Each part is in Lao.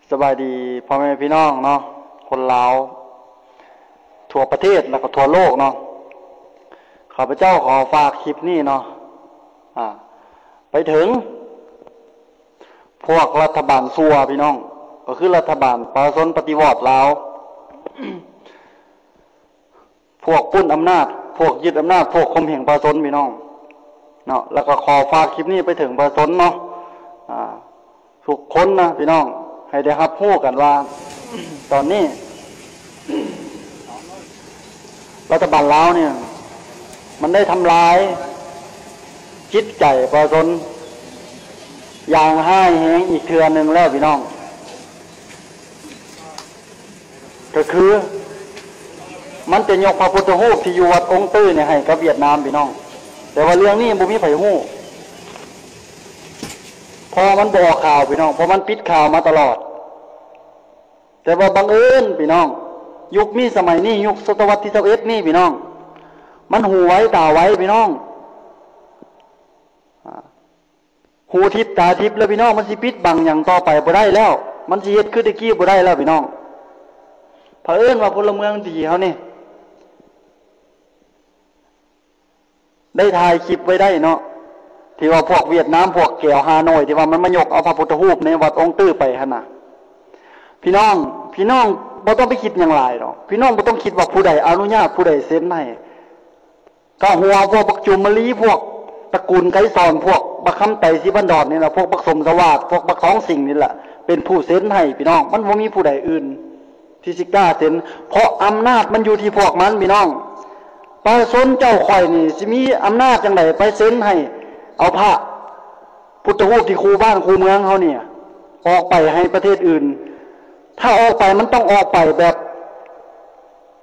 ສະບາຍດີພໍ່ແມ່ພີ່ນ້ອງເນາະ ຄົນລາວທົ່ວປະເທດ ແລ້ວກໍທົ່ວໂລກເນາະ. ຂ້າພະເຈົ້າຂໍຝາກຄລິບນີ້ເນາະ ອາ ໄປເຖິງພວກລັດຖະບານຊົ່ວພີ່ນ້ອງ ກໍຄືລັດຖະບານປະຊາຊົນປະຕິວັດລາວ. ພວກປຸ້ນອຳນາດ ພວກຍຶດອຳນາດ ພວກຂົ່ມເຫງປະຊາຊົນພີ່ນ້ອງເນາະ. ແລ້ວກໍຂໍຝາກຄລິບນີ້ໄປເຖິງປະຊາຊົນເນາະ ອາ ທຸກຄົນນະພີ່ນ້ອງ ໃຫ້ໄດ້ຮັບຮູ້ກັນວ່າ ຕອນນີ້ລັດຖະບານລາວນີ້ ມັນໄດ້ທຳລາຍຈິດໃຈປະຊາຊົນຢ່າງຮ້າຍແຮງອີກເທື່ອໜຶ່ງແລ້ວພີ່ນ້ອງ. ກໍຄືມັນຈະຍົກພະພຸດທະຮູບທີ່ຢູ່ວັດອົງຕື້ນີ້ໃຫ້ກັບຫວຽດນາມພີ່ນ້ອງ. ແຕ່ວ່າເລື່ອງນີ້ບໍ່ມີໃຜຮູ້ ເພາະມັນບໍ່ອອກຂ່າວພີ່ນ້ອງ ເພາະມັນປິດຂ່າວມາຕະຫຼອດ. ແຕ່ວ່າບັງເອີນພີ່ນ້ອງ ຍຸກນີ້ສະໄໝນີ້ ຍຸກສະຕະວັດທີຊາວເອັດນີ້ພີ່ນ້ອງ ມັນຫູໄວຕາໄວພີ່ນ້ອງ. ອາ ຫູທິບຕາທິບແລ້ວພີ່ນ້ອງ ມັນຊິປິດບັງຫຍັງຕໍ່ໄປບໍ່ໄດ້ແລ້ວ ມັນຊິເຮັດຄືແຕ່ກີ້ບໍ່ໄດ້ແລ້ວພີ່ນ້ອງ. ຜະເອີນວ່າພົນລະເມືອງດີເຮົານີ້ ໄດ້ຖ່າຍຄລິບໄວ້ໄດ້ເນາະ ທີ່ວ່າພວກຫວຽດນາມ ພວກແກວຮາໂນ້ຍ ທີ່ວ່າມັນມາຍົກເອົາພະພຸດທະຮູບໃນວັດອົງຕື້ໄປຫັ້ນນະ. ພີ່ນ້ອງ ພີ່ນ້ອງບໍ່ຕ້ອງໄປຄິດຫຍັງຫຼາຍດອກ ພີ່ນ້ອງບໍ່ຕ້ອງຄິດວ່າຜູ້ໃດອະນຸຍາດ ຜູ້ໃດເຊັນໃຫ້. ກະຫົວພວກບັກຈູມມະລີ ພວກຕະກູນໄກສອນ ພວກບັກຄຳໄຕ ສີພັນດອນນີ້ລະ ພວກບັກສົມສະຫວາດ ພວກບັກທອງສິງນີ້ລະ ເປັນຜູ້ເຊັນໃຫ້ພີ່ນ້ອງ. ມັນບໍ່ມີຜູ້ໃດອື່ນທີ່ຊິກ້າເຊັນ ເພາະອຳນາດມັນຢູ່ທີ່ພວກມັນພີ່ນ້ອງ. ປະຊາຊົນເຈົ້າຂ້ອຍນີ້ຊິມີອຳນາດຈັ່ງໃດໄປເຊັນໃຫ້ເອົາພະພຸດທະຮູບທີ່ຄູ່ບ້ານຄູ່ເມືອງເຮົານີ້ອອກໄປໃຫ້ປະເທດອື່ນ? ຖ້າອອກໄປມັນຕ້ອງອອກໄປແບບ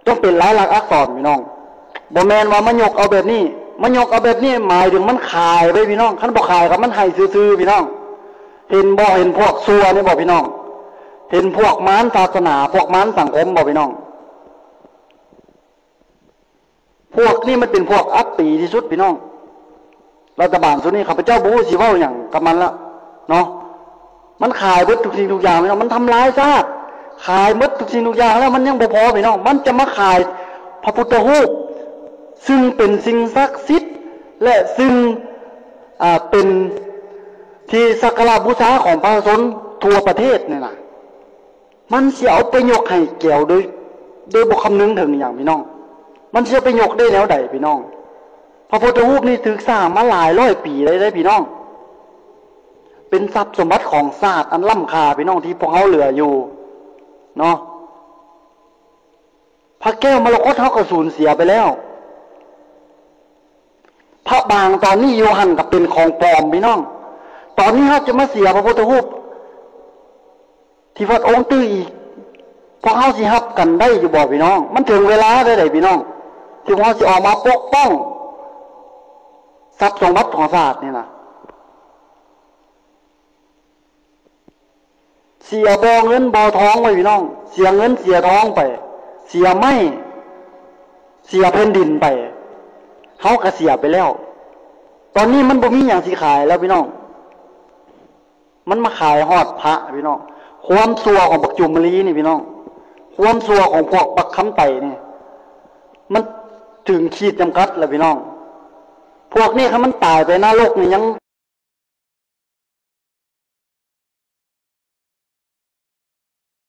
ຕ້ອງເປັນລາຍລັກອັກສອນພີ່ນ້ອງ. ບໍ່ແມ່ນວ່າມາຍົກເອົາແບບນີ້ ມາຍົກເອົາແບບນີ້ໝາຍເຖິງມັນຂາຍໄປພີ່ນ້ອງ. ຄັນບໍ່ຂາຍກໍມັນໃຫ້ຊື່ໆພີ່ນ້ອງ. ເຫັນບໍ່ ເຫັນພວກຊົ່ວນີ້ບໍ່ພີ່ນ້ອງ? ເຫັນພວກມານສາສະໜາ ພວກມານສັງຄົມບໍ່ພີ່ນ້ອງ? ພວກນີ້ມັນເປັນພວກອັບປີທີ່ສຸດພີ່ນ້ອງ. ລັດຖະບານຊຸດນີ້ ຂ້າພະເຈົ້າບໍ່ຮູ້ຊິເວົ້າຫຍັງກັບມັນລະເນາະ. ມັນຂາຍເບິດທຸກສິ່ງທຸກຢ່າງພີ່ນ້ອງ. ມັນທຳລາຍຊາດ ຂາຍເບິດທຸກສິ່ງທຸກຢ່າງແລ້ວ ມັນຍັງບໍ່ພໍພີ່ນ້ອງ. ມັນຈະມາຂາຍພະພຸດທະຮູບ ຊຶ່ງເປັນສິ່ງສັກສິດ ແລະ ຊຶ່ງ ອາ ເປັນທີ່ສັກກາລະບູຊາຂອງປະຊາຊົນທົ່ວປະເທດນີ້ນະ. ມັນຊິເອົາໄປຍົກໃຫ້ແກວໂດຍ ໂດຍບໍ່ຄຳນຶງເຖິງອີ່ຫຍັງພີ່ນ້ອງ. ມັນຊິເອົາໄປຍົກໄດ້ແນວໃດພີ່ນ້ອງ? ພະພຸດທະຮູບນີ້ຖືກສ້າງມາຫຼາຍຮ້ອຍປີແລ້ວເດ້ພີ່ນ້ອງ. ເປັນຊັບສົມບັດຂອງຊາດອັນລ້ຳຄ່າພີ່ນ້ອງ ທີ່ພວກເຮົາເຫຼືອຢູ່ເນາະ. ພະແກ້ວມໍລະກົດເຮົາກໍສູນເສຍໄປແລ້ວ. ພະບາງຕອນນີ້ຢູ່ຫັ້ນກໍເປັນຂອງປອມພີ່ນ້ອງ. ຕອນນີ້ເຮົາຈະມາເສຍພະພຸດທະຮູບ ທີ່ວັດອົງຕື້ອີກ ພວກເຮົາຊິຮັບກັນໄດ້ຢູ່ບໍ່ພີ່ນ້ອງ? ມັນເຖິງເວລາແລ້ວເດ້ພີ່ນ້ອງ ທີ່ພວກເຮົາຊິອອກມາປົກປ້ອງຊັບສົມບັດຂອງຊາດນີ້ນະ. ເສຍບໍ່ເງິນບໍ່ທອງໄປພີ່ນ້ອງ ເສຍເງິນເສຍທອງໄປ ເສຍໄມ້ ເສຍແຜ່ນດິນໄປ ເຮົາກໍເສຍໄປແລ້ວ. ຕອນນີ້ມັນບໍ່ມີຫຍັງຊິຂາຍແລ້ວພີ່ນ້ອງ. ມັນມາຂາຍຮອດພະພີ່ນ້ອງ. ຄວາມຊົ່ວຂອງບັກຈູມມະລີນີ້ພີ່ນ້ອງ ຄວາມຊົ່ວຂອງພວກບັກຄຳໄຕນີ້ ມັນເຖິງຂີດຈຳກັດແລ້ວພີ່ນ້ອງ. ພວກນີ້ຄັນມັນຕາຍໄປນະລົກນີ້ ຍັງ